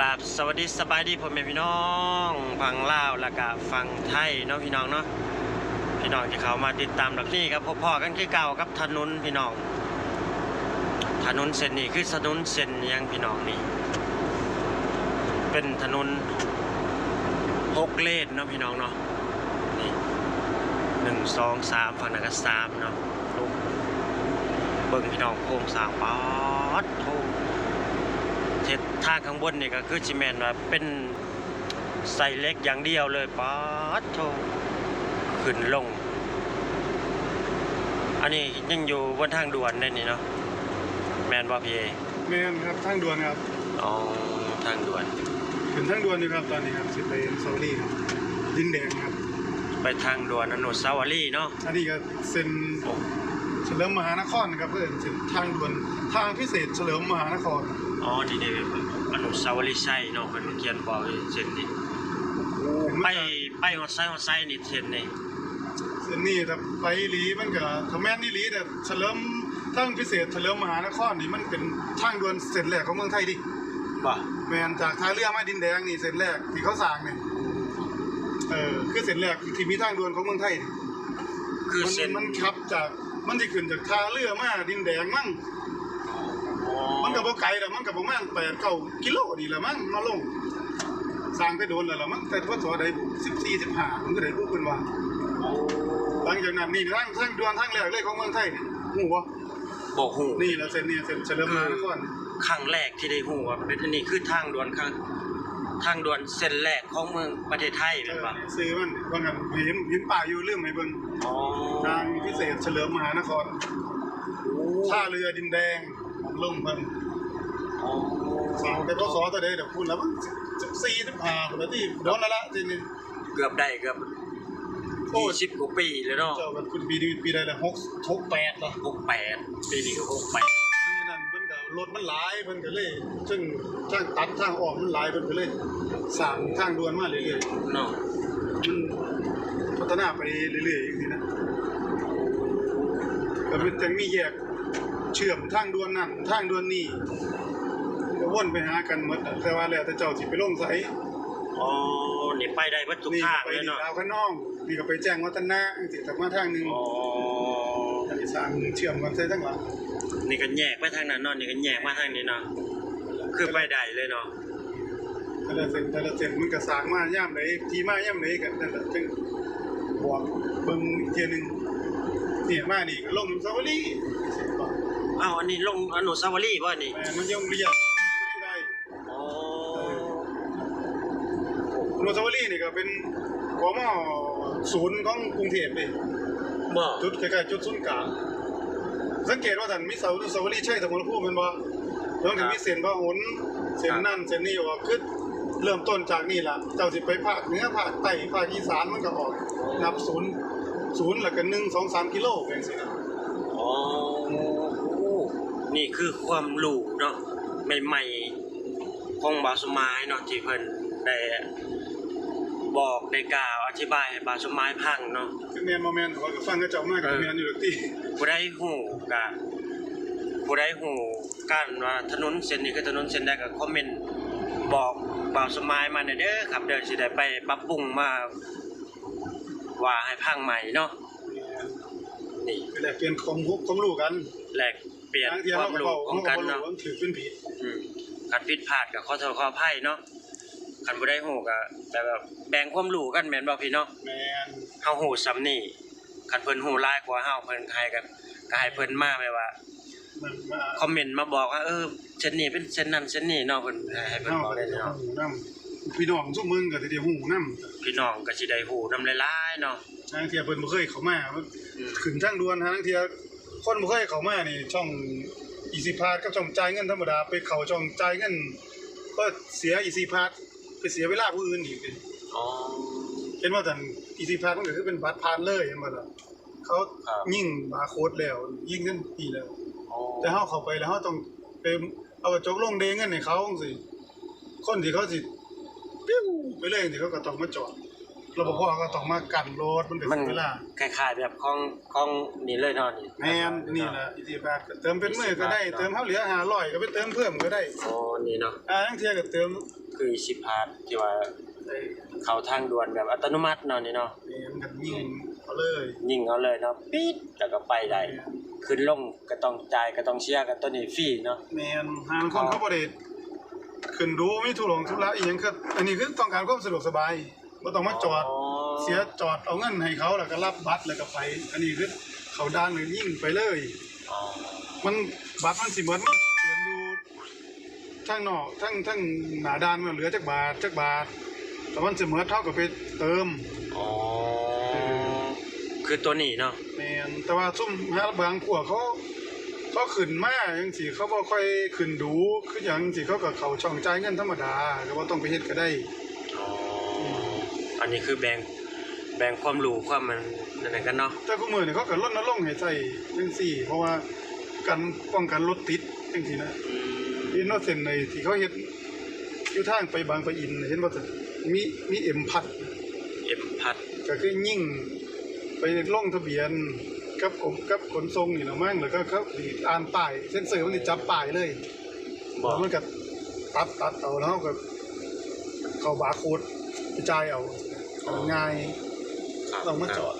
ກາບສະຫວັດດີສະບາຍດີພໍ່ແມ່ພີ່ນ້ອງຝັ່ງລາວ ແລະກະຝັ່ງໄທເນາະພີ່ນ້ອງເນາະ. ພີ່ນ້ອງທີ່ເຂົ້າມາຕິດຕາມດອກນີ້ກໍພົບພໍ້ກັນຄືເກົ່າກັບຖະໜົນພີ່ນ້ອງ. ຖະໜົນເສັ້ນນີ້ຄືຖະໜົນເສັ້ນຫຍັງພີ່ນ້ອງ? ນີ້ເປັນຖະໜົນຫົກເລນເນາະພີ່ນ້ອງເນາະ. ນີ້ ໜຶ່ງ ສອງ ສາມ ຝັ່ງນັ້ນກໍສາມເນາະ. ໂອ້ ເບິ່ງພີ່ນ້ອງໂຄງສ້າງ ປາດໂທ້ ເຮັດທາງຂ້າງບົນນີ້ກໍຄືຊິແມ່ນວ່າເປັນໃສ່ເຫຼັກຢ່າງດຽວເລີຍ ປາດໂທ້ ຂຶ້ນລົງ. ອັນນີ້ຍັງຢູ່ບົນທາງດ່ວນເດ້ນີ້ເນາະ ແມ່ນບໍ່ພີ່ເອ? ແມ່ນຄັບ ທາງດ່ວນຄັບ. ອໍ ທາງດ່ວນ ຂຶ້ນທາງດ່ວນຢູ່ຄັບ ຕອນນີ້ຄັບ ຊິໄປອະນຸສາວະລີດິນແດງຄັບ ໄປທາງດ່ວນອະນຸສາວະລີເນາະ. ອັນນີ້ກໍເສັ້ນ ໂອ້ ສະເຫຼີມມະຫານະຄອນຄັບ ເອີ້ນເສັ້ນທາງດ່ວນ ທາງພິເສດສະເຫຼີມມະຫານະຄອນ. ອໍ ນີ້ເດ້ ອະນຸສາວະລີໄຊເນາະ ເພິ່ນຂຽນບອກຢູ່ເສັ້ນນີ້. ໂອ້ ໄປ ໄປຮອດໃສ ຮອດໃສນີ້ເສັ້ນນີ້? ເສັ້ນນີ້ຖ້າໄປອີ່ຫຼີມັນກໍ ຖ້າແມ່ນອີ່ຫຼີແຕ່ສະເຫຼີມທາງພິເສດສະເຫຼີມມະຫານະຄອນນີ້ ມັນເປັນທາງດ່ວນເສັ້ນແລກຂອງເມືອງໄທເດ້. ບໍ່ ແມ່ນ ຈາກທ່າເຮືອມາດິນແດງນີ້ ເສັ້ນແລກທີ່ເຂົາສ້າງນີ້ ເອີ ຄືເສັ້ນແລກທີ່ມີທາງດ່ວນຂອງເມືອງໄທນີ້ ຄືເສັ້ນ ມັນ ມັນຂັບຈາກ ມັນຊິຂຶ້ນຈາກທ່າເຮືອມາດິນແດງມັ້ງ. ອໍ ມັນກໍບໍ່ໄກດອກ ມັນກໍປະມານແປດເກົ້າກິໂລນີ້ລະມັ້ງ ມາລົງ ສ້າງແຕ່ດົນແລ້ວລະມັ້ງ ແຕ່ ພ.ສ. ໃດ ສິບສີ່ ສິບຫ້າ ພຸ້ນກໍໄດ້ ເພິ່ນວ່າ. ອໍ ຫຼັງຈາກນັ້ນນີ້ທາງ ທາງດ່ວນທາງແລກເລີຍຂອງເມືອງໄທນີ້ ຮູ້ບໍ່? ບໍ່ຮູ້. ນີ້ລະເສັ້ນນີ້ ເສັ້ນສະເຫຼີມມະຫານະຄອນ ຄັ້ງແລກທີ່ໄດ້ຮູ້ວ່າເປັນອັນນີ້ ຄືທາງດ່ວນ ທາງດ່ວນເສັ້ນແລກຂອງເມືອງ ປະເທດໄທແມ່ນບໍ່? ເອີ ຊື່ມັນ ວ່າງັ້ນ ເຫັນ ເຫັນປ້າຍຢູ່ ລືມໃຫ້ເບິ່ງ. ອໍ ທາງພິເສດສະເຫຼີມມະຫານະຄອນ ໂອ້ ທ່າເຮືອດິນແດງ ລົງເບິ່ງ. ອໍ ສ້າງແຕ່ ພ.ສ. ເທົ່າໃດດອກ ພຸ້ນລະ ມັນສິບສີ່ ສິບຫ້າ ພຸ້ນລະຕິ ດົນລະລະ ທີ່ນີ້ ເກືອບໄດ້ ເກືອບ ໂອ້ ຊາວ ສິບກວ່າປີແລ້ວເນາະ. ເຈົ້າ ເພິ່ນປີນີ້ປີໃດລະ? ຫົກ ຫົກແປດລະ ຫົກແປດ ປີນີ້ກໍຫົກແປດ. ອັນນັ້ນເພິ່ນກໍ ລົດມັນຫຼາຍ ເພິ່ນກໍເລີຍ ເຊິ່ງທາງຕັດທາງອ້ອມມັນຫຼາຍ ເພິ່ນກໍເລີຍສ້າງທາງດ່ວນມາເລື້ອຍໆເນາະ. ມັນພັດທະນາໄປເລື້ອຍໆຈັ່ງຊີ້ນະ ກໍເປັນ ຈັ່ງມີແຍກເຊື່ອມທາງດ່ວນນັ້ນທາງດ່ວນນີ້ ກໍວົນໄປຫາກັນໝົດ ແຕ່ວ່າແລ້ວແຕ່ເຈົ້າຊິໄປລົງໃສ. ອໍ ນີ້ໄປໄດ້ເບິດທຸກທາງເລີຍເນາະ. ນີ້ໄປດາວຂະນອງ ນີ້ກໍໄປແຈ້ງວັດທະນະ ຈັ່ງຊີ້ ກັບມາທາງໜຶ່ງ. ອໍ ອັນນີ້ສ້າງເຊື່ອມກັນໃສ່ທາງຫຼັງ. ນີ້ກໍແຍກໄປທາງນັ້ນເນາະ ນີ້ກໍແຍກມາທາງນີ້ເນາະ ຄືໄປໄດ້ເລີຍເນາະ. ແຕ່ລະເສັ້ນ ແຕ່ລະເສັ້ນມັນກໍສ້າງມາຍາມໃດ ທີ່ມາຍາມໃດກໍນັ້ນລະ ຈຶ່ງບອກເບິ່ງອີກເທື່ອໜຶ່ງ. ນີ້ມານີ້ກໍລົງອະນຸສາວະລີ. ອ້າວ ອັນນີ້ລົງອະນຸສາວະລີບໍ່ນີ້? ແມ່ນ ມັນຍັງລຽບໄດ້. ອໍ ອະນຸສາວະລີນີ້ກໍເປັນ ກມ ສູນຂອງກຸງເທບເດ້. ບໍ່ ຈຸດຄ້າຍໆຈຸດສູນກາງ. ສັງເກດວ່າທ່ານມີເສົາອະນຸສາວະລີໄຊສົມະລະພູມແມ່ນບໍ່? ແລ້ວມັນກໍມີເສັ້ນພະຫົນ ເສັ້ນນັ້ນເສັ້ນນີ້ອອກ ຄືເລີ່ມຕົ້ນຈາກນີ້ລະ ເຈົ້າຊິໄປພາກເໜືອ ພາກໃຕ້ ພາກອີສານ ມັນກໍອອກນັບສູນ ສູນ ແລ້ວກໍໜຶ່ງ ສອງ ສາມ ກິໂລ ໄປຈັ່ງຊີ້ນະ. ອໍ ໂອ້ ນີ້ຄືຄວາມຮູ້ເນາະ ໃໝ່ໆ ຂອງບ່າວສົມໝາຍເນາະ ທີ່ເພິ່ນໄດ້ບອກໄດ້ກ່າວອະທິບາຍໃຫ້ບ່າວສົມໝາຍຟັງເນາະ. ຈະແມ່ນບໍ່ແມ່ນ ຂ້ອຍກໍຟັງເຂົາເຈົ້າມາກໍແມ່ນຢູ່ດອກຕິ. ຜູ້ໃດຮູ້ກະ ຜູ້ໃດຮູ້ການວ່າຖະໜົນເສັ້ນນີ້ຄືຖະໜົນເສັ້ນໃດ ກໍຄອມເມັນບອກບ່າວສົມໝາຍມາແດ່ເດີຄັບເດີ ຊິໄດ້ໄປປັບປຸງມາວ່າໃຫ້ຟັງໃໝ່ເນາະ. ນີ້ ແລກປ່ຽນຄວາມຮູ້ ຄວາມຮູ້ກັນ ແລກປ່ຽນຄວາມຮູ້ຂອງກັນເນາະ. ອືມ ຄັນຜິດພາດກໍຂໍໂທດຂໍອະໄພເນາະ. ຄັນຜູ້ໃດຮູ້ກໍແບບວ່າແບ່ງຄວາມຮູ້ກັນແມ່ນບໍ່ພີ່ເນາະ? ແມ່ນ ເຮົາຮູ້ສ່ຳນີ້ ຄັນເພິ່ນຮູ້ຫຼາຍກວ່າເຮົາ ເພິ່ນໃຫ້ກໍ ກໍໃຫ້ເພິ່ນມາແບບວ່າ ມາ ມາຄອມເມັນມາບອກວ່າ ເອີ ເສັ້ນນີ້ເປັນເສັ້ນນັ້ນເສັ້ນນີ້ເນາະ ເພິ່ນໃຫ້ ໃຫ້ເພິ່ນບອກໄດ້ເນາະ. ພີ່ນ້ອງຊຸມເມືອງກໍຊິໄດ້ຮູ້ນຳ ພີ່ນ້ອງກໍຊິໄດ້ຮູ້ນຳຫຼາຍໆເນາະ. ລາງເທື່ອເພິ່ນບໍ່ເຄີຍເຂົ້າມາ ອືມ ຂຶ້ນທາງດ່ວນ ລາງເທື່ອຄົນບໍ່ເຄີຍເຂົ້າມານີ້ ຊ່ອງ Easy Pass ກັບຊ່ອງຈ່າຍເງິນທຳມະດາ ໄປເຂົ້າຊ່ອງຈ່າຍເງິນ ກໍເສຍ Easy Pass ໄປເສຍເວລາຜູ້ອື່ນອີກເດ້. ອໍ ເຫັນບໍ່ທ່ານ Easy Pass ມັນກໍຄືເປັນບັດຜ່ານເລີຍ ເຫັນບໍ່ລະ? ເຂົາ ຄັບ ຍິງບາໂຄດແລ້ວ ຍິງເງິນນີ້ແລ້ວ. ອໍ ແຕ່ເຮົາເຂົ້າໄປແລ້ວ ເຮົາຕ້ອງໄປເອົາກະຈົກລົງເດເງິນໃຫ້ເຂົາຈັ່ງຊີ້ ຄົນທີ່ເຂົາຊິປິວໄປເລີຍຈັ່ງຊີ້ ເຂົາກໍຕ້ອງມາຈອດ. ລະປະພກໍຕ້ອງມາກັ້ນລົດ ມັນກໍເສຍເວລາ. ມັນຄ້າຍໆແບບຂອງ ຂອງນີ້ເລີຍເນາະນີ້. ແມ່ນ ນີ້ແຫຼະ ອີກສິບບາດ ເຕີມເປັນມື້ກໍໄດ້ ເຕີມເຮົາເຫຼືອຫ້າຮ້ອຍກໍໄປເຕີມເພີ່ມກໍໄດ້. ໂອ້ ນີ້ເນາະ ອ່າ ລາງເທື່ອກໍເຕີມຄືອີກສິບບາດ ທີ່ວ່າ ເອີ ເຂົ້າທາງດ່ວນແບບອັດຕະໂນມັດເນາະນີ້ເນາະ. ແມ່ນ ກໍຍິງເອົາເລີຍ ຍິງເອົາເລີຍເນາະ ປິດ ແລ້ວກໍໄປໄດ້. ແມ່ນ ຂຶ້ນລົງກໍຕ້ອງຈ່າຍ ກໍຕ້ອງເສຍ ກໍໂຕນີ້ຟຣີເນາະ. ແມ່ນ ຫາງຄົນເຂົາບໍ່ໄດ້ຂຶ້ນດູ ມີທຸລົງທຸລະອີ່ຫຍັງ ກໍອັນນີ້ຄືຕ້ອງການຄວາມສະດວກສະບາຍ ບໍ່ຕ້ອງມາຈອດ ອໍ ເສຍຈອດເອົາເງິນໃຫ້ເຂົາ ແລ້ວກໍຮັບບັດ ແລ້ວກໍໄປ. ອັນນີ້ຄືເຂົ້າດ່ານແລ້ວຍິງໄປເລີຍ. ອໍ ມັນ ບັດມັນຊິໝົດ ມັນເຕືອນຢູ່ທາງນອກ ທາງ ທາງໜ້າດ່ານ ວ່າເຫຼືອຈັກບາດ ຈັກບາດ ແລ້ວມັນຊິໝົດ ເຮົາກໍໄປເຕີມ. ອໍ ເອີ ຄືໂຕນີ້ເນາະ. ແມ່ນ ແຕ່ວ່າຊຸມຫາບາງພວກເຂົາ ເຂົາຂຶ້ນມາຈັ່ງຊີ້ ເຂົາບໍ່ຄ່ອຍຂຶ້ນດູ ຄືຫຍັງຈັ່ງຊີ້ ເຂົາກໍເຂົ້າຊ່ອງຈ່າຍເງິນທຳມະດາ ກໍບໍ່ຕ້ອງໄປເຮັດກໍໄດ້. ອໍ ອັນນີ້ຄືແບ່ງ ແບ່ງຄວາມຮູ້ຄວາມອັນນັ້ນກັນເນາະ. ແຕ່ຄຸມື້ນີ້ເຂົາກໍລົນນະລົງໃຫ້ໃຊ້ຈັ່ງຊີ້ ເພາະວ່າກັນ ປ້ອງກັນລົດຕິດຈັ່ງຊີ້ນະ. ອືມ ເຫັນວ່າເສັ້ນໃນທີ່ເຂົາເຮັດຢູ່ທາງໄປບາງປະອິນ ເຫັນບໍ່ ມີ ມີເອັມພັດ ເອັມພັດ ກໍຄືຍິງໄປລົງທະບຽນກັບກົມ ກັບຂົນສົ່ງນີ້ລະມັ້ງ ແລ້ວກໍເຂົາຊິອ່ານປ້າຍ ເຊັນເຊີມັນຊິຈັບປ້າຍເລີຍ. ບໍ່ ແລ້ວມັນກໍຕັດ ຕັດເອົາ ແລ້ວເຮົາກໍເຂົ້າບາໂຄດໄປຈ່າຍເອົາ ອໍ ງ່າຍ ບໍ່ຕ້ອງມາຈອດ.